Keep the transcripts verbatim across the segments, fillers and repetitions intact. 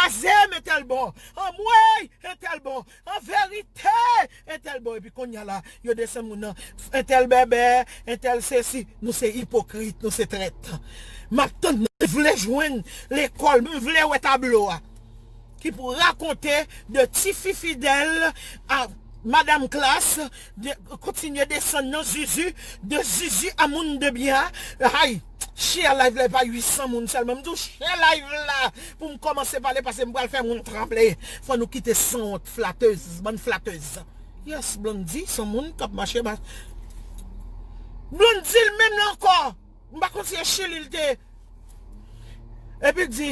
kraze m entèl bò. Anmwey, entèl bò. An verite, entèl bò. Epi kounye a la, yo desann moun nan. Entèl bèbè, entèl sesi. Nou se ipokrit, nou se trèt. M ap tann, mwen vle jwenn lekòl, mwen vle wè tablo a. Ki pou rakonte de tifi fidèl a Madanm Klas, de, kontinye desann nan Zuzu, de Zuzu a moun de byen. Ay, share live la, e pa uit san moun sèlman. M di w share live la pou m kòmanse pale, paske m pral fè moun tranble. Fò nou kite sanwont, flatèz, bann flatèz. Yes, Blondedy, se yon moun k ap mache ba. Blondedy l menm la ankò. M pa konn si e Chili l te. Epi di,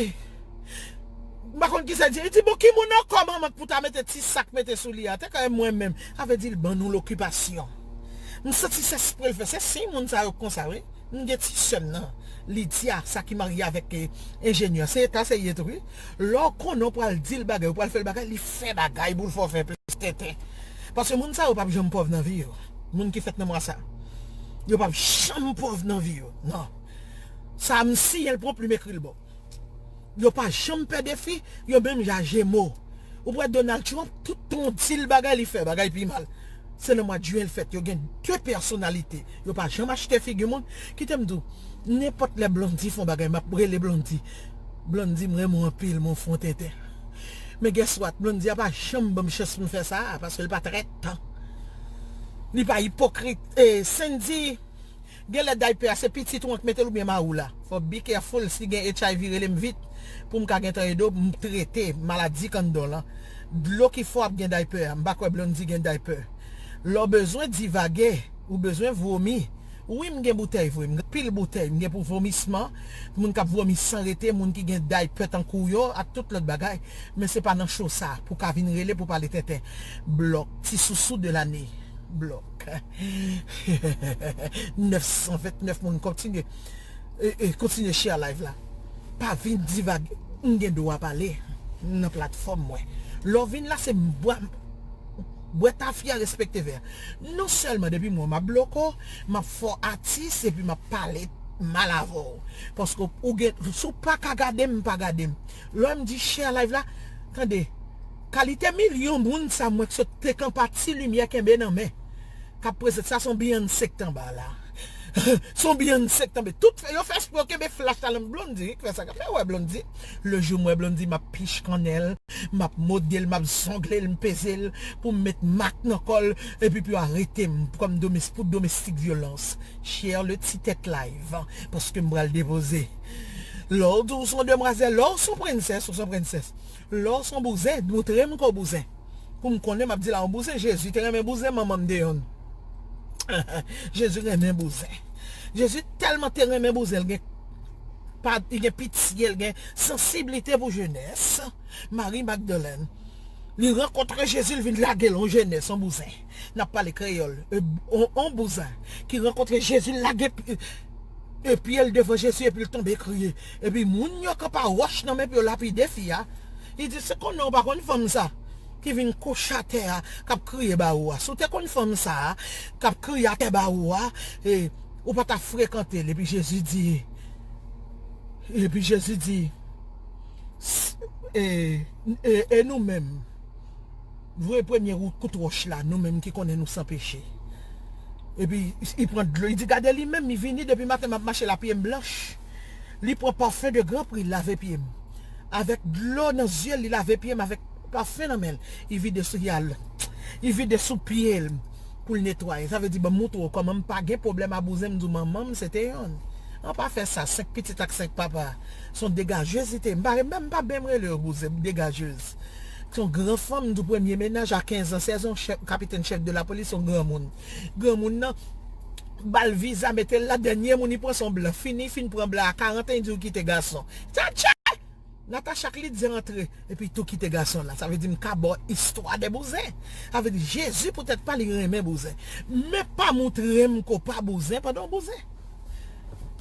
m pa konn kisa di. Li di, bon, ki moun ankò manman k pou ta mete ti sak mete sou li a? Te ka mwen menm. Sa vle di l ban nou lokipasyon. M santi se espre l fè. Se siy moun sa yo konsa, wi. M gen ti sè m nan. Lidya, sa ki marye avèk, eh, enjenyè. Se eta se ye tou, wi. Lè w konnen w pral di l bagay, w pral fè l bagay, li fè bagay pou l fè w fè plis tenten. Paske moun sa yo p ap janm pòv nan vi yo. Moun ki fèt nan mwa sa. Yo p ap janm pòv nan vi yo. Non. Sa a m siyen l, pran plim ekri l ba w. Yo pa janm pè defi, yo menm jan Jemo. Ou wè Donald Trump, tout tan w di l bagay, li fè bagay pi mal. Se nan mwa jen l fèt, yo gen de pèsonalite. Yo pa janm achte figi moun. Kite m di w, nenpòt lè Blondedy fè yon bagay, m ap rele Blondedy. Blondedy, m renmen w anpil, men w fè yon tenten. Men guess what, Blondedy a pa janm ban m chans pou m fè sa, paske l pa trèt. Li pa ipokrit. E Sandy, genlè daypè a se pitit ou an k mete l oubyen mari w la. Fò be careful, si gen H I V rele m vit pou m ka gentan ede w, m trete maladi kanndò lan. Dlo ki fò ap gen daypè a, m pa kwè Blondedy gen daypè. Lè w bezwen divage, ou bezwen vomi. Wi, m gen boutèy vre, m gen pil boutèy, m gen pou vomisman, moun k ap vomi san rete, moun ki gen daypè tankou w yo, ak tout lòt bagay. Men se pa nan cho sa pou ka vin rele pou pale tenten. Blòk, ti sousou de lane. Blòk. Nèf san vennèf moun kontinye. E, e, kontinye share live la. Pa vin divage. M gen dwa pale nan platfòm mwen. Lè w vin la, se m bwa, bwè tafya, respekte vè. Non sèlman depi mwen m ap bloke w, m ap fè w atis epi m ap pale mal avè w. Paske ou gen, si w pa ka gade m, pa gade m. Lè m di share live la, tande, kalite milyon moun sa m wè k sot te kanpe a ti limyè kenbe nan men. K ap prezante sa, se yon Beyoncé k t anba la. Se yon Beyoncé k t anba. Tout fè, yo fè espre yo kenbe flach la nan Blondedy, ki fè sa k ap fè wè Blondedy. Le jou m wè Blondedy, m ap pich kannèl, m ap mode l, m ap zongle l, m peze l, pou m met mak nan kò l, epi pou yo arete m kòm domes-, pou domestik vyolans. Share le ti tèt live, paske m pral depoze. Lè w di w se yon demwazèl, lè w se yon prensès, ou se yon prensès. Lè w se yon bouzen, montre m ke w bouzen. Pou m konnen, m ap di la yon bouzen. Jezi te renmen bouzen, manman m te yonn. Jezi renmen bouzen. Jezi tèlman te renmen bouzen, l gen, pa, li gen pitye, l gen sansiblite pou jenès. Mari Magdalèn. Li rankontre Jezi, l vin lage l yon jenès, yon bouzen. N ap pale kreyòl. E, yon, yon bouzen ki rankontre Jezi, l lage pi-, e pye l devan Jezi epi l tonbe kriye. Epi moun yo kanpe a wòch nan men pou yo lapide fi a. Li di, se konnen w pa konn fanm sa ki vin kouche atè a, k ap kriye ba ou a. Si w te konn fanm sa a, k ap kriye atè ba ou a, e, ou pa t ap frekante l. Epi Jezi di, epi Jezi di, s-, e, e, e nou menm, voye premye wou-, kout wòch la, nou menm ki konnen nou san peche. Epi, li pran dlo, li di, gade li menm, li vini depi maten, m ap mache la, pye m blanch. Li pran parfum de Grand Prix, lave pye m. Avèk dlo nan zye l, li lave pye m, avèk parfum nan men l. Li vide sou yal. Li vide sou pye l pou l netwaye. Sa vle di, ban m moutre w kòman m pa gen pwoblèm a bouzen, m di w manman m, se te yonn. An pa fè sa, senk pitit ak senk papa. Se yon degajez li te ye. M pa, m pa, m pa menm rele yo bouzen, degajez. Se yon gran fanm, m di w premye mennaj a kenz an, sèz an, chèf, kapitèn chèf de lapolis, yon granmoun. Granmoun nan, ba l viza, mete l la, dènye moun li pran se yon blan. Fini, fin pran blan a karant an, li di w kite gason. Tchatcha! Natacha ak Lydia antre, epi tou kite gason la. Sa vle di m ka ba w istwa de bouzen. Sa vle di Jezi poutèt pa li renmen bouzen. Men pa moutre m ke w pa bouzen pandan w bouzen.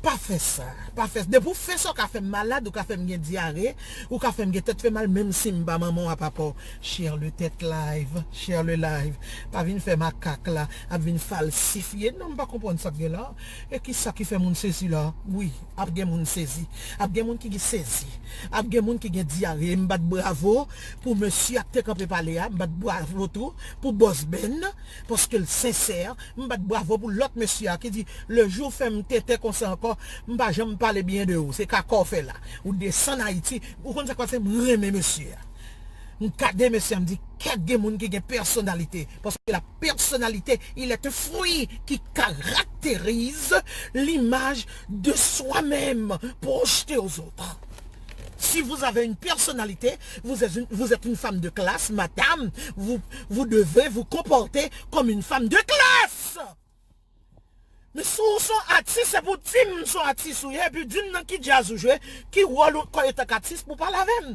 Pa fè sa. Pa fè sa. Depi w fè sa, w ka fè m malad, ou ka fè m gen dyare, ou ka fè m gen tèt fè mal, menm si m pa manman w a papa w. Share le tèt live, share le live. Pa vin fè makak la, ap vin falsifye. Non, m pa konprann sa k gen la. E ki sa ki fè moun sezi la? Wi, ap gen moun sezi. Ap gen moun ki gen sezi. Ap gen moun ki gen dyare. M bat bravo pou mesye a k te kanpe pale a. M bat bravo tou pou Bòs Ben, paske l sensè. M bat bravo pou lòt mesye a ki di, le jou fè m tenten konsa ankò, m pa janm pale byen de ou. Se kaka w fè la. Ou desann Ayiti. Ou konn sa k pase? M renmen mesye a. M gade mesye a, m di, kèt gen moun ki gen pèsonalite. Paske la personnalité, il est un fruit qui caractérise l'image de soi-même projetée aux autres. Si vous avez une personnalité, vous êtes une, vous êtes une femme de classe, madame, vous, vous devez vous comporter comme une femme de classe. Men si w se yon atis, se pou w di m se yon atis ou ye, epi di m nan ki djaz ou jwe, ki wòl ou kòy antank atis pou w pale avè m.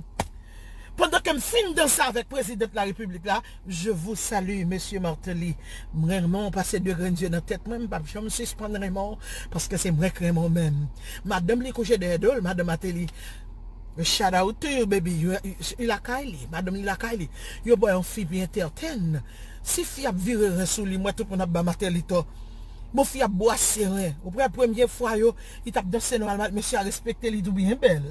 Pandan ke m fin danse avèk prezidan de la repiblik la, je vous salue, mesye Martelly. M renmen w pase de grenn zye nan tèt mwen, m p ap janm sispann renmen w, paske se mwen k renmen w menm. Madanm li kouche dèyè do l, madanm Martelly. Shout out to you, baby. Li lakay li, madanm li lakay li. Yo ba yon fi pi entertain. Si fi ap vire ren sou li, m wè tout moun ap ba Martelly tò. Bon, fi ap bwase ren. Ou prè premye fwa yo, li t ap danse nòmalman, mesye a respekte li tou byen bèl.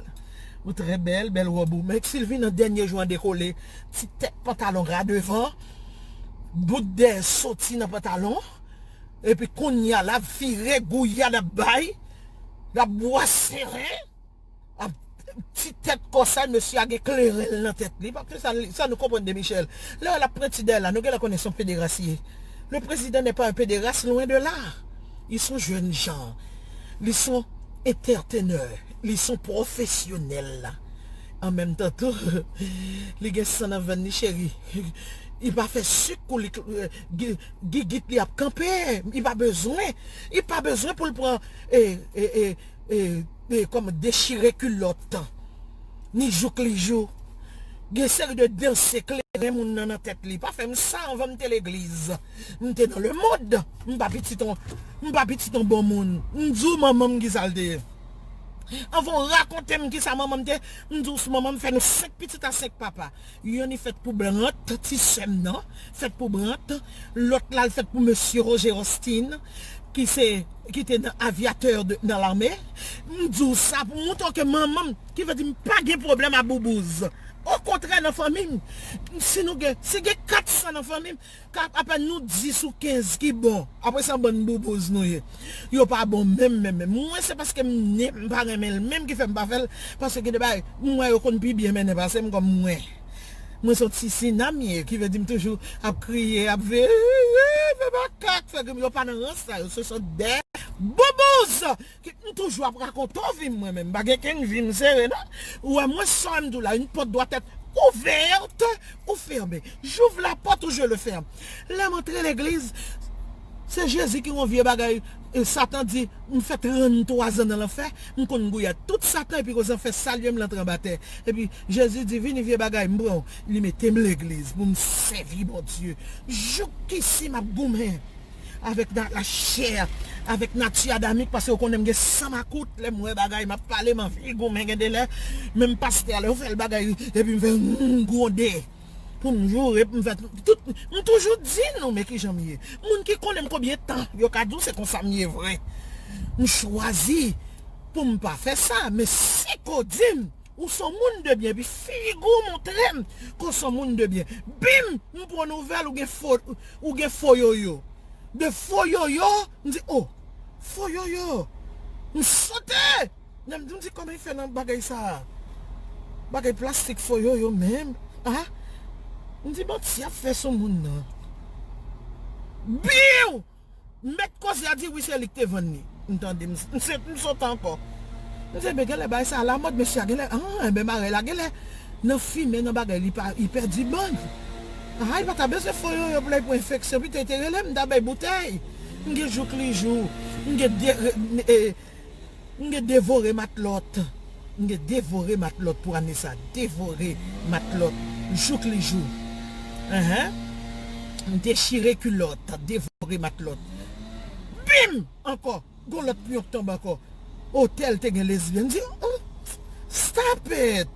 Ou trè bèl, bèl wòb ou. Men si l vin nan dènye jou an dekole, ti tèt pantalon ra devan, bout dèyè soti nan pantalon, epi kounye a l ap vire gouyad ap bay, l ap bwase ren. Ap ti tèt kò sa, mesye a gen kleren l nan tèt li. Paske sa, sa nou konprann de Michel. Lè l ap pran ti dèyè la, nou genlè konnen se yon pederas li ye. Le président n'est pas un pédéraste, loin de là. Li se yon jèn jan. Li se yon entertainer. Li se yon pwofesyonèl. An menm tan tou, li gen san nan venn li, cheri. Li pa fè sik kou li, gi- gigit li ap kanpe. Li pa bezwen. Li pa bezwen pou l pran e, e, e, e, e, kòman dechire kilòt, ni jouk li jou. Gen seri de danse kleren moun nan nan tèt li. Pa fè m sa anvan m te legliz. M te nan lemonn. M pa pitit on, m pa pitit on bon moun. M di w manman m ki sa l te ye. Anvan w rakonte m ki sa manman m te, m di w manman m fè nou senk pitit a senk papa. Yonn li fèt pou Blanc, ti sè m nan, fèt pou Blanc. Lòt la, l fèt pou mesye Roger Austin, ki se, ki te nan avyatè de, nan lame. M di w sa pou montre w ke manman m, ki vle di m pa gen pwoblèm a boubouz. Okontrè, nan fanmi m, si nou gen, si gen kat san nan fanmi m, ka, apèn nou dis ou kenz ki bon. Apre sa, bann boubouz nou ye. Yo pa bon menm, menm, menm. Mwen, se paske m ne, m pa renmen l menm ki fè m pa fè l. Paske gen de bagay, m wè yo konn pi byen mennen pase m kòm mwen. Mwen se yon ti sinam ye, ki vle di m toujou ap kriye, ap ve, ve makak, fè grim, yo pa nan rans sa, yo se sòt de boubouz. Ki m toujou ap rakonte w vi m mwen menm, m pa gen kenn vi m sere non. Ou wè mwen sa m di w la, une porte doit être ouverte ou fermée. J'ouvre la porte ou je le ferme. Lè m antre legliz, se Jezi ki yon vye bagay. E Satan di, m fè tranntwa zan nan lanfè, m konn gouyad tout Satan epi koz an fè salye m, l antre anba tè. Epi Jezi di, vini vye bagay, m pran w. Li mete m legliz pou m sèvi Bondye. Joukisi m ap goumen avèk na, lachè, avèk nati adamik, paske w konnen m gen san makout, lè m wè bagay, m ap pale, m anvi goumen gen de lè, menm pastè a, lè yo fè l bagay, epi m fè, m gwonde, pou m joure, pou m fè, tout, m toujou di nou, men kijan m ye. Moun ki konnen m konbyen tan, yo ka di w se konsa m ye vre. M chwazi pou m pa fè sa, men si ko di m, ou se yon moun de byen, epi figi w montre m ke w se yon moun de byen. Bim, m pran nouvèl, ou gen fo, ou gen fo yoyo. De fo yoyo, m di, oh, fo yoyo. M sote. Lè m di, m di, kòman l fè nan bagay sa a? Bagay plastik fo yoyo menm. Ah? M di, manti ap fè sou moun nan. Biw! Mèt koze a di, wi, se li k te vann li. M tande, m, m se, m sote ankò. M di, enben, genlè bagay sa a lamòd, mesye a genlè, ah, enben, marèy la genlè nan fimen, nan bagay, li pa, li pèdi bann. Ah, li pa ta bezwen fo yoyo pou l pran enfeksyon, pito, li te rele m, m ta bay boutèy. M gen jouk li jou. M gen de, e, m gen devore matlòt. M gen devore matlòt pou ane sa. Devore matlòt. Jouk li jou. Enhen. M dechire kilòt. Devore matlòt. Bim! Ankò. Gon lòt pyon k tonbe ankò. otèl te gen lesbyèn. M di, "Oh, stop it."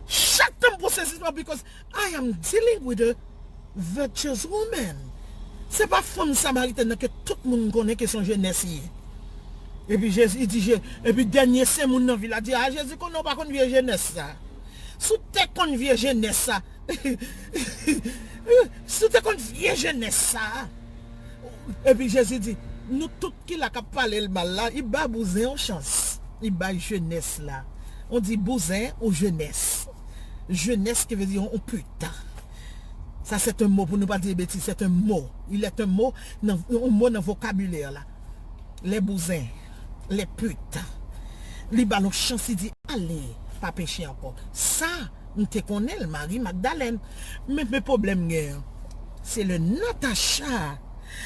Chak tan m pran sezisman, because I am dealing with a virtuous woman. Se pa fanm Samaritèn nan ke tout moun konnen ke se yon jenès li ye. Epi Jezi di, Je- epi dènye sen moun nan vil la di, "A, Jezi konnen w pa konn vye jenès sa. Si w te konn vye jenès sa, si w te konn vye jenès sa." Epi Jezi di, "Nou tout ki la k ap pale l mal la, i ba bouzen yon chans. I bay jenès la." On di bouzen ou jenès. Jenès ki vle di yon pit. Ça, c'est un mot, pou nou pa di betiz, c'est un mot. Il est un mot, nan, yon mo nan vokabilè la. Les bouzens, les putes. Li ba l yon chans, li di, "Ale, pa peche ankò." Sa, m te konnen l, Mari Magdalèn. Men, men pwoblèm gen an. Se le Natacha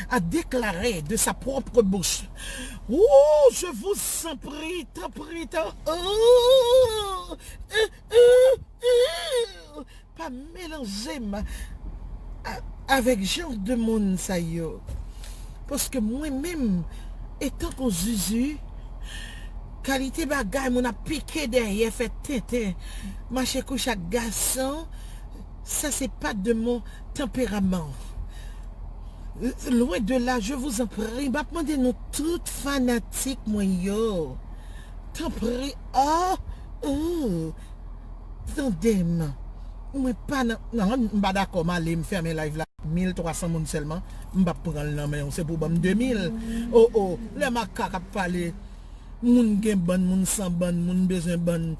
a déclaré de sa propre bouche, "Oh, je vous en prie, tanpri, tan- oh, euh, euh, euh, pa melanje m a- avèk jan de moun sa yo." Paske mwen menm, etan kon Zuzu, kalite bagay moun ap pike dèyè, fè tenten, mache kouche ak gason, sa se pa de mon tanperaman. Loin de là, je vous en prie, m ap mande nou tout fanatik mwen yo, tanpri, oh, oh, tande m. Mwen pa nan, non, m pa dakò, m ale, m fèmen live la. Mil twa san moun sèlman, m p ap pran l nan men w, se pou ban m de mil. Oh, oh, lè makak ap pale, moun gen bann, moun san bann, moun bezwen bann,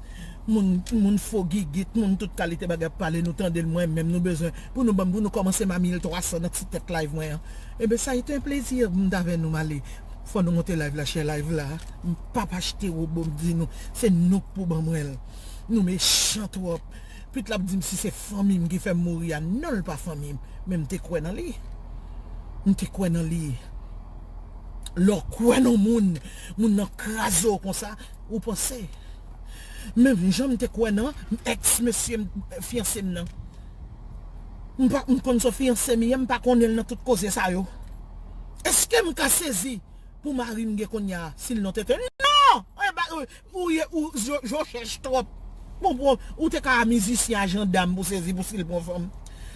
moun, moun fo gigit, moun tout kalite bagay ap pale, nou tande l, mwen menm, nou bezwen, pou nou ban m, pou nou kòmanse m a mil twa san nan ti tèt live mwen an. Eben, sa a été un plaisir pou m t avè nou, m ale. Fò nou monte live la, share live la. M p ap achte wobo, m di nou, se nou k pou ban mwen l. Nou mechan twòp. Pit la ap di m si se fanmi m ki fè m mouri a. Non, l pa fanmi m. Men m te kwè nan li. M te kwè nan li. Lè w kwè nan moun, moun nan kraze w konsa, ou panse. Menm jan m te kwè nan ex mesye m, fiyanse m nan. M pa, m konn se fiyanse m ye, m pa konnen l nan tout koze sa yo. Èske m ka sezi pou mari m gen kounye a, si l non tete? Non! E ba, ou, ou ye, ou, je, je cherche trop. Bon, bon, ou te ka mizisyen a jandam pou sezi pou si l pran fanm.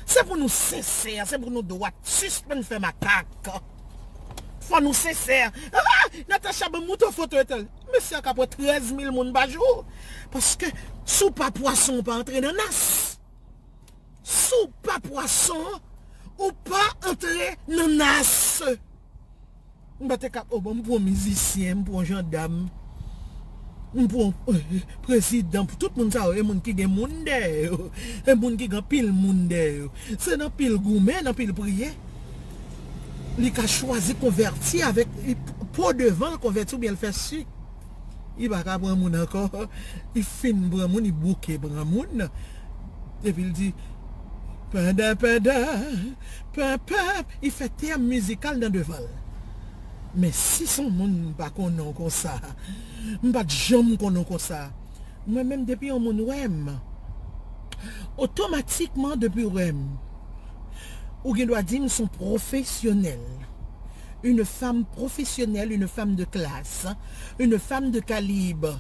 Se pou nou sensè, se pou nou dwat, sispann fè makak. Fò nou sensè. Ah! Natacha, ban m montre w foto etan. Mesye a ka pran trèz mil moun pa jou. Paske, si w pa pwason, ou pa antre nan nas. Si w pa pwason, ou pa antre nan nas. M pa te ka, oh, bon, m pran mizisyen, m pran jandam, m pran, eh, prezidan, tout moun sa yo, e moun ki gen moun dèyè yo, e moun ki gen pil moun dèyè yo. Se nan pil goumen, nan pil priye, li ka chwazi konvèti avèk, li, po devan l konvèti oubyen l fè si. Li pa ka pran moun ankò. Li fin pran moun, li bouke pran moun. Epi l di, pandan, pandan, panpan, li fè tèm mizikal nan devan l. Men si se yon moun m pa konnen w konsa, m pa t janm konnen w konsa. Mwen menm, depi yon moun wè m, otomatikman, depi w wè m, ou gen dwa di m se yon pwofesyonèl. Une femme professionnelle, une femme de classe, une femme de calibre.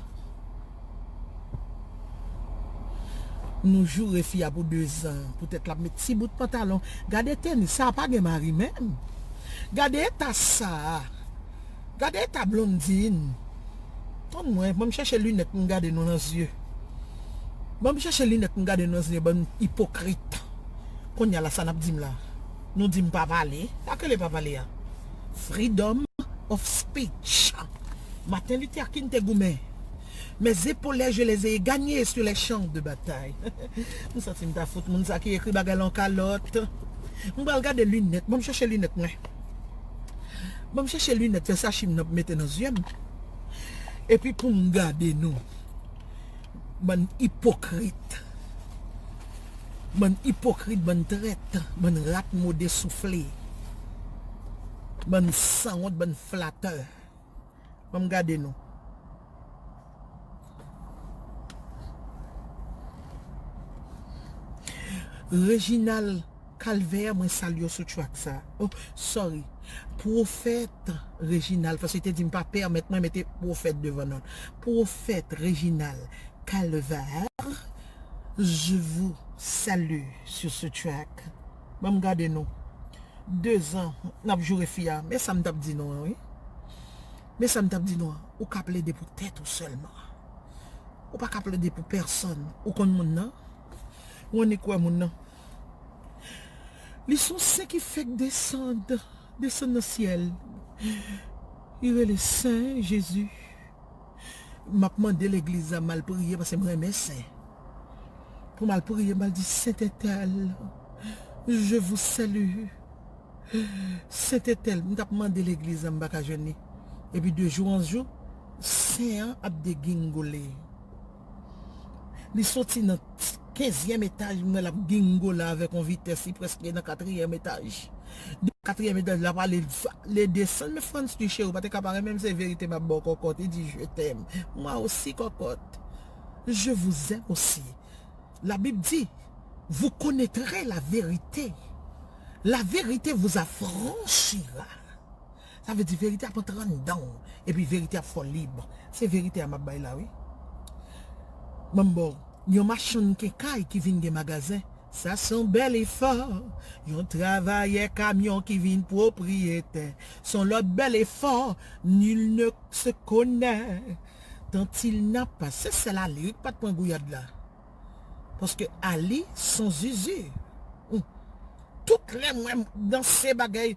Nou joure fi a pou dezan. Poutèt l ap met ti bout pantalon. Gade tenis, sa a pa gen mari menm. Gade eta sa a. Gade eta Blondine. Tann mwen, ban m chèche linèt pou m gade nou nan zye. Ban m chèche linèt pou m gade nou nan zye, bann ipokrit. Kounye a la, sa n ap di m la? Nou di m pa pale. Sa k rele pa pale a? Freedom of speech. Martin Luther King te goumen. Mes épaules, je les ai gagnées sur les champs de bataille. M santi m ta fout moun sa ki ekri bagay la yon kalòt. M pral gade linèt. Ban m chèche linèt mwen. Ban m chèche linèt Versace m nan pou mete nan zye m. Epi pou m gade nou. Bann ipokrit. Bann ipokrit, bann trèt, bann rat mode soufle. Bann sanwont, bann flatè. Ban m gade nou. Reginald Calvaire, mwen salye w sou track sa. Oh, sorry. Pwofèt Reginald, paske te di m pa pèmèt mwen mete pwofèt devan non. Pwofèt Reginald Calvaire, je vous salue sur ce track. Ban m gade nou. De zan, n ap joure fi a. Men sa m t ap di nou an, wi. Men sa m t ap di nou an. Ou ka plede pou tèt ou sèlman. Ou pa ka plede pou pèsonn. Ou konn moun nan? Ou annik wè moun nan? Li se yon sen ki fèk desann, desann nan syèl. Li rele Sen Jezi. M ap mande legliz la m al priye paske m renmen sen. Pou m al priye, m al di, Sentètèl, je vous salue. Sentètèl, m t ap mande legliz la, m pa ka jwenn li. Epi de jou an jou, sen an ap degingole. Li soti nan kenzyèm etaj, m wè l ap gingole avèk yon vitès, li prèske nan katriyèm etaj. De katriyèm etaj, l ap ale, l desann, men Frantz, li cheri, ou pa te ka pa renmen m, se verite m ap ba w kòkòt. Li di, je t'aime. Moi aussi, kòkòt. Je vous aime aussi. La Bible dit, vous connaîtrez la vérité. La vérité vous affranchira. Sa vle di verite ap antre anndan w, epi verite ap fè w lib. Se verite a m ap bay la, wi. Ban m ba w, yon machann kenkay ki vin gen magazen. Sa se yon bèl efò. Yon travayè kamyon ki vin pwopriyetè. Se yon lòt bèl efò. Nul ne se connaît tant il n'a pas. Se sèl Ali wi k pa t pran gouyad la. Paske Ali se yon zuzu. Hmm. Tout lè m wè m danse bagay,